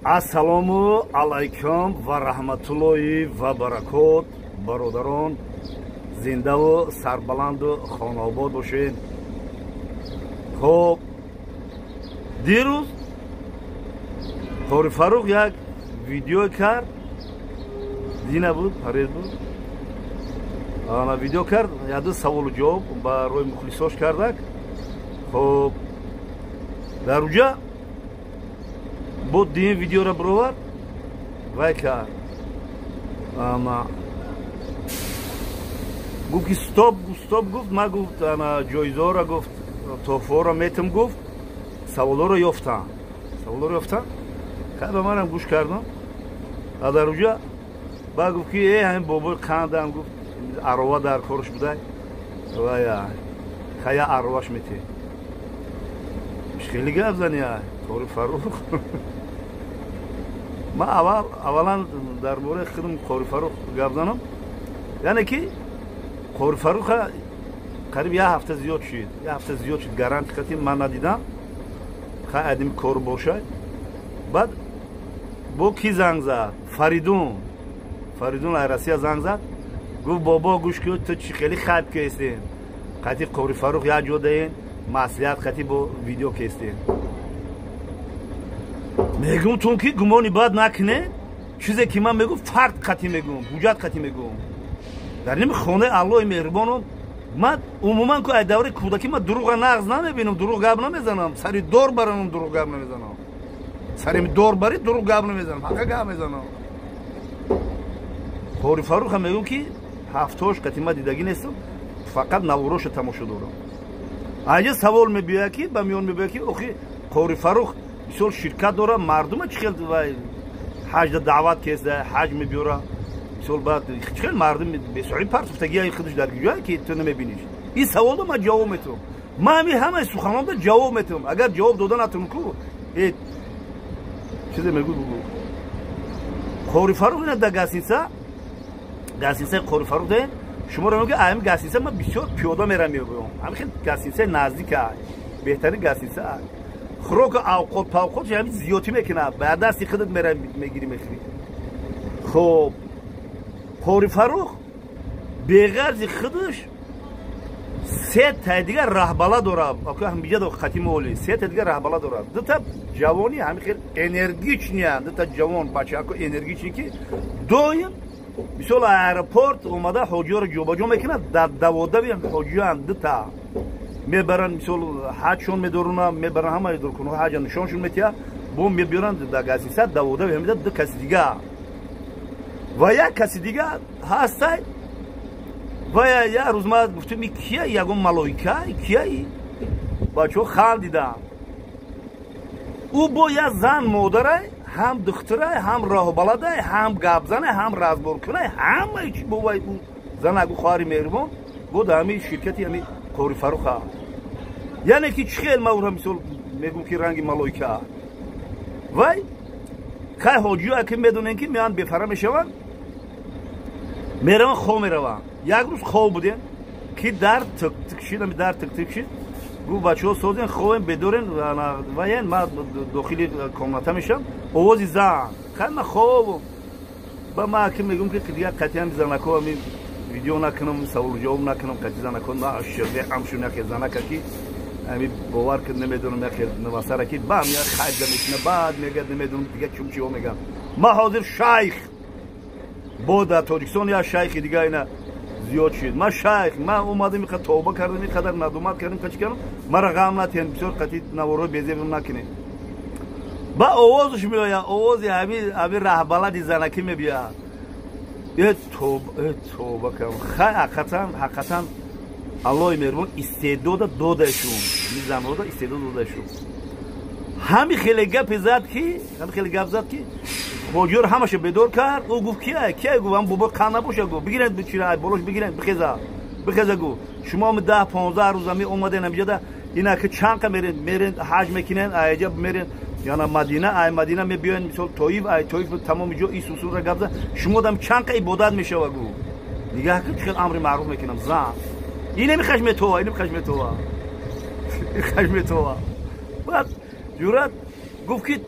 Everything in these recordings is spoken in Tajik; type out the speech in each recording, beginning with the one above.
Ассалому алайкум ва раҳматуллоҳи ва баракот, бародарон, зиндаву сарбаланду хонаобод бошед. Хоб, дирӯз Қори Фаррух як видео кард, дина буд, парез буд, ана видео кард, яду саволу ҷавоб барои мухлисош кардак. Хоб, дар уҷа бо дин видеора бировард, вай кард, ама гуфт ки стоп, стоп, гуфт, ма гуфт, ана ҷоизаҳоро гуфт, тӯҳфаҳоро метам, гуфт, саволҳоро ёфтам, саволҳоро ёфтам. Хай, ба манам гӯш кардам. А дар уҷа баъд гуфт ки ҳамин бобои қандам, гуфт, арова дар корш будай, вая хая ароваш метӣ. Хеле гап зани Қори Фаррух. Ман аввал, аввалан дар бораи худам Қори Фаррух гап занам, яъне ки Қори Фарруха қариб як ҳафта зиёд шуд, як ҳафта зиёд шуд, гаранти қати ман надидам. Хай, адими кор бошад. Баъд бо ки занг зад? Фаридун, Фаридун ай Россия занг зад, гуфт: «Бобо, гӯш ку, ту чӣ хеле хайп кестем, қати Қори Фаррух як ҷо даен, маслиҳат қати бо видео кестем». Мегум тун ки гумони бад накунед, чизе ки ман мегум, фард қати мегум, ҳуҷҷат қати мегум. Дар ними хонаи Аллоҳи меҳрубоном ман умуман ку ай давраи кӯдакӣ ман дурӯға нағз намебинам, дурӯғ гап намезанам, сари дор баранам дурӯғ гап намезанам, сари дор бари дурӯғ гап намезанам, ҳақа гап мезанам. Қори Фарруха мегум ки ҳафтош қати ман дидагӣ нестам, фақат навороша тамошо дорам. Аҷа савол мебиёяд ки ба миён мебиёяд ки охи Қори Фаррух бисёр ширкат дора, мардума чӣ хел вай ҳаҷда даъват кеста, ҳаҷ мебиёра, мисол, баъд чӣ хел мардум бесоҳиб партуфтагия худаш дар ҷое ки ту намебиниш? Ин саволро ман ҷавоб метавам. Ман ҳами ҳамаи суханонда ҷавоб метавам. Агар ҷавоб дода натавам ку, чизе мегӯ, бугӯ. Қори Фаррух ина дар гостиница, гостиницаи Қори Фаррух даем, шуморо мегӯ, ами гостиница ман бисёр пиёда мерам, мебиём, ҳами хел гостиницаи наздика, беҳтарин гостиница. Хӯроку авқот павқот ҳами зиёдтӣ мекунад, ба дасти худат мера мегирӣ, мехӯрӣ. Хоб, Қори Фаррух беғарзи худаш се тай дигар раҳбала дорад, ҳамиҷа хатими оли, се та дигар раҳбала дорад. Дута ҷавони ҳами хел энергичный я, дута ҷавон бачако энергичный, ки доим мисол аэропорт омада ҳоҷиёро ҷобаҷо мекунад, дар даводави ҳоҷиёам дута мебаранд, мисол ҳаҷшон медорунам, мебаранд ҳамаи дуркунҳо ҳаҷа нишоншон метиҳад, бо мебиёранд дар гостиница даводави ҳамида ду каси дига ва як каси дига ҳастай. Ва як рӯз ма гуфтем: «Кия, ягон малоика кияи?» Бачаҳо хандиданд. Ӯ бо як зан модарай, ҳам духтурай, ҳам роҳбаладай, ҳам гапзанай, ҳам разборкунай, ҳамаи чи бо вай. Ӯ занак, ӯ хоҳари меҳрубон бо дар ҳамин ширкати ҳами Қори Фарруха. Яъне ки чӣ хел ман ӯро мисол мегӯм ки ранги малоика вай. Хай, ҳоҷиё ки медонем ки меоянд, бефара мешаванд, мераванд, хоб мераванд. Як рӯз хоб будем ки дар тиктик шид, ами дар тиктик шид. Гуфт: «Бачаҳо, созен, хобем, бедорен ваен, ман дохили комната мешам». Овози зан. Хай, ман хобам. Ба ман ки мегӯм ки дигар қатъиан занако ами видео накунам, саволу ҷавоб накунам қатъи занако. Амшун яке занака ки ами бовар ки намедонам, яке навасара ки бам як хайда мекуна, баъд мегӯяд, намедонам дига чум чиҳо мегӯям. Ман ҳозир шайх бо дар Тоҷикистон як шайхи дига ина зиёд шуд. Ман шайх, ман омадам, иқа тавба кардам, ин қадар надумат кардам, чӣ кардам, мара ғам натиҳен, бисёр қатъи наворои безебам накунем. Ба овозаш меояд, овози ҳами раҳбалади занакӣ мебиёяд. Э тоба, э тоба кардам. Хай, ҳақиқатан, ҳақиқатан Аллоҳи меҳрубон истеъдода додашун, занҳода истеъдод додашун. Ҳами хеле гапе зад ки, ҳами хеле гап зад ки ҳоҷиёро ҳамаша бедор кард. Ӯ гуфт: «Кия, кия?» Гуфт: «Ам бобо қан набоша». Гуфт: «Бигиред, чира болош бигиред, бихеза, бихеза». Гуфт: «Шумо ами 10-15 рӯз ами омаден амиҷада, ина ки чанқа мерен, мерен, ҳаҷ мекунен, айҷа мерен яна Мадина, ай Мадина мебиёен, мисол Тоиф, ай Тоиф тамоми ҷо ис усулра гап зад. Шумо дам чанқа ибодат мешава?» Гуфт: «Нигаҳ кун, чӣ хел амри маъруф мекунам». Зан инеми хашметова, инеми хашметова, хашметова. Баъд ҷурат гуфт ки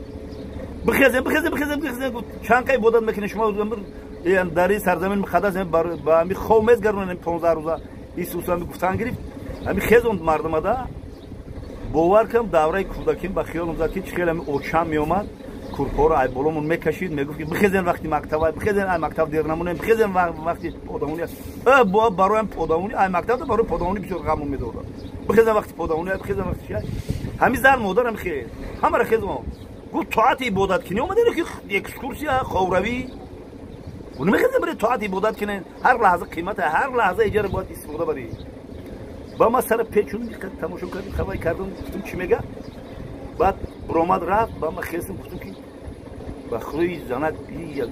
Бихезем, бихезем, бихезем, бихезем. Чанд ка ибодат мекунед шумо дар ин сарзамини муқаддас ба ҳами хов мезгаронем 15 рӯза. Исус ҳами гуфтан гирифт. Ҳами хезонд мардумада. Бовар кам давраи кӯдаким ба хиёлам зад ки чӣ хел ҳами очам меомад, курпоро ай боломон мекашид, мегуфт ки бихезен вақти мактаба, бихезен ай мактаб дер намонем, бихезен вақти подавонӣ. Бароям подавонӣ, ай мактаб барои подавонӣ бисёр ғамон медодад. Бихезен вақти подавонӣ, бихезен вақти чӣ. Ҳами зан модарам хез, ҳамаро хезон. Гуфт тоати ибодат кунӣ омадем ки экскурсия, ховравӣ. Намехезем барои тоати ибодат кунем. Ҳар лаҳза қимата, ҳар лаҳза иҷара бояд истифода барӣ. Ба ма сара печун диққат тамошо кардем, хабар кардам, гуфтам чӣ мега? Баъд буромад рафт, ба ма хестам, гуфтам ки ба худои занак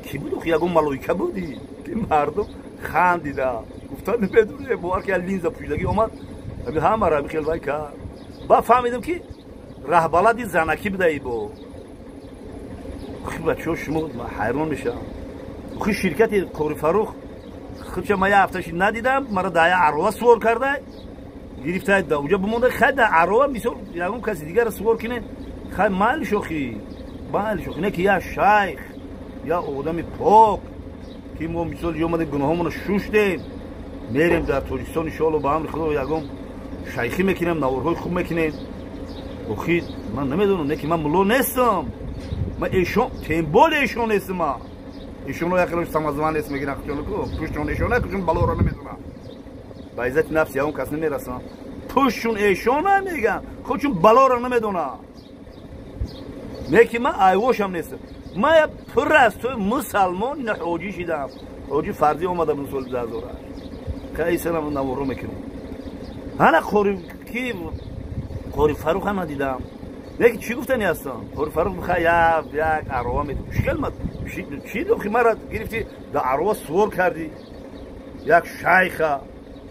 ки буд, ягон малоика буди? Ки мардум хандида. Гуфтанд намедонем, бовар ки линза пӯшидагӣ омад, ҳамаро хел вай кард. Баъд фаҳмидам ки раҳбалади занакӣ будаи бо. Бачаҳо шумо ҳайрон мешавам. Хи ширкати Қори Фаррух худша ма як ҳафташи надидам, мара дар як арова сувор карда гирифта да уҷа бимонда. Хай дар арова мисол ягон каси дигарро сувор кине, хай майли шохи, майли шохи, не ки як шайх, як одами пок ки мо мисол ҷо омадем гуноҳомонро шуштем, мерем дар Тоҷикистон иншоалло ба амри Худо ягон шайхӣ мекунем, наворҳои хуб мекунем. Охи ман намедонам, не ки ман мулло нестам, ман эшон, тем более эшон нестам. Ман эшонро як хелош самозванец мегиранд, худшонаку пуштшон эшона, кушон балоро намедонам. Ба иззати нафси ягон кас намерасам. Пуштшон эшона меган, худшон балоро намедонам. Не ки ман айвошам нестам. Ман я пурра аз тои мусалмон ина ҳоҷӣ шидам. Ҳоҷӣ фарзӣ омада буд соли 2008. Кайсанам наворо мекунам. Ҳана қори ки Қори Фаррух ҳам надидам. Лекин чӣ гуфтани ҳастам? Қори Фаррух бихай як арова мед. Мушкил мад. Чӣ дохи мара гирифти дар арова сувор кардӣ? Як шайха,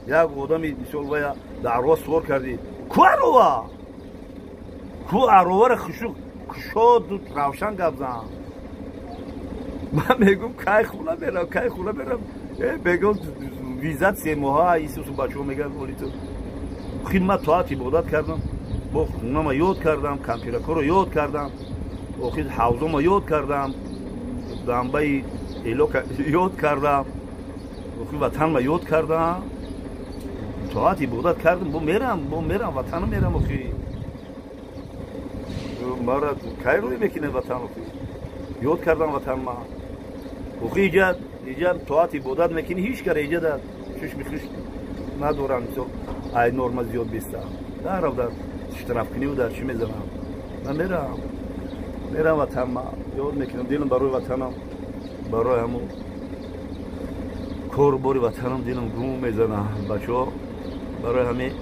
як одами мисол вая дар арова сувор кардӣ. Ку арова? Ку ароваро хушук кушоду равшан гап зан. Ман мегум кай хуна мерам, кай хуна мерам. Мегум визат се моҳа исусу бачаҳо мегӯянд оли ту. Хидмат тоат ибодат кардам. Бо хунама ёд кардам, кампиракоро ёд кардам, охир ҳавзома ёд кардам, дамбаи элока ёд кардам, охир ватанма ёд кардам, тоат ибодат кардам, бо мерам, ватанам мерам охир. Мара кай рӯй мекунем ватан охир? Ёд кардам ватанма. Охир иҷа тоат ибодат мекунӣ, ҳеҷ кара иҷа дар чашми хуш надорам, мисол ай норма зиёд беста. Дарав дар штрафкуниву дар чӣ мезанам? Ман мерам ватанма, ёд мекунам, дилам барои ватанам, барои ҳамун кору бори ватанам дилам гум мезанам. Бачаҳо барои ҳамин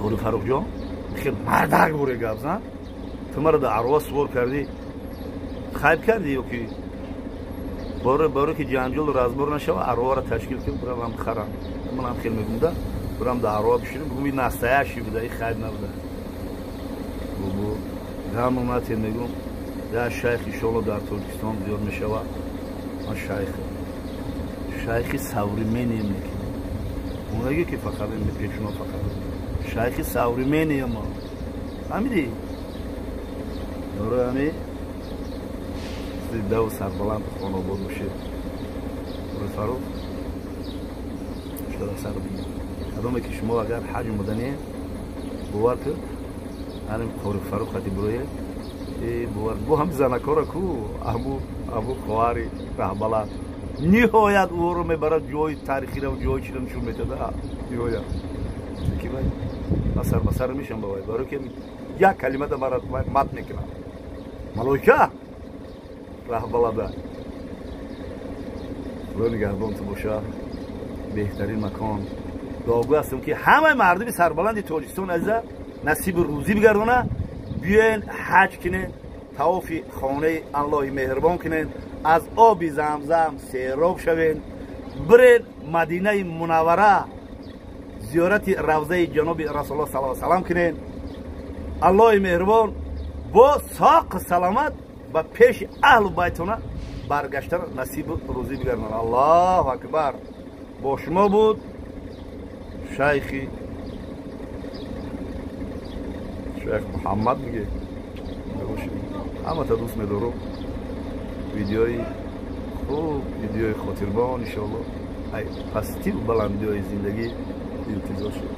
Қори Фаррухҷон хел мардак боре гап зан. Ту маро дар арова сувор кардӣ, хайб кардӣ ё ки барои ки ҷанҷолу разбор нашава ароваро ташкил кун, биравам бихарам. Манам хел мегумда, бирам дар арова бишинам, бигум ин настоящий буда, ин хайб набуда. Бобо ғамм натен, мегум як шайх иншоалло дар Тоҷикистон зиёд мешава. Ман шайхи современный мекунам. Онаге ки фақат мепечуна, фақат шайхи современный ма. Фаҳмидӣ? Барои ҳамин зиндаву сарбаланд хонобод бошед. Қори Фаррух шода сар бигир. Кадоме ки шумо агар ҳаҷ омаданӣ, бовар кун, ҳамин Қори Фаррух хати бироед, бовар бо ҳами занакора ку аму хоҳари раҳбаланд ниҳоят ӯро мебарад ҷои таърихиро, ҷои чиро нишон медиҳад. Ниҳоят ки вай ман сар ба сар мешам ба вай, барои ки як калимада мара мат мекунад. Малоика раҳбалада. Худо нигаҳбон ту боша. Беҳтарин макон. Дуогӯ ҳастам ки ҳамаи мардуми сарбаланди Тоҷикистон азиза насибу рӯзӣ бигардона, биёен ҳаҷ кунен, тавофи хонаи Аллоҳи меҳрубон кунен, аз оби Замзам сероб шавен, бирен Мадинаи Мунаввара зиёрати равзаи ҷаноби Расулуллоҳ саллаллоҳу алайҳи васаллам кунен. Аллоҳи меҳрубон бо соқу саломат ба пеши аҳлу байтона баргаштан насибу рӯзӣ бигардонад. Аллоҳу акбар. Бо шумо буд шайхи шайх Муҳаммад меге. Ҳамата дӯст медорам. Видеои хуб, видеои хотирбон, иншоалло, ай пастиву баландиҳои зиндагӣ интизор шуд.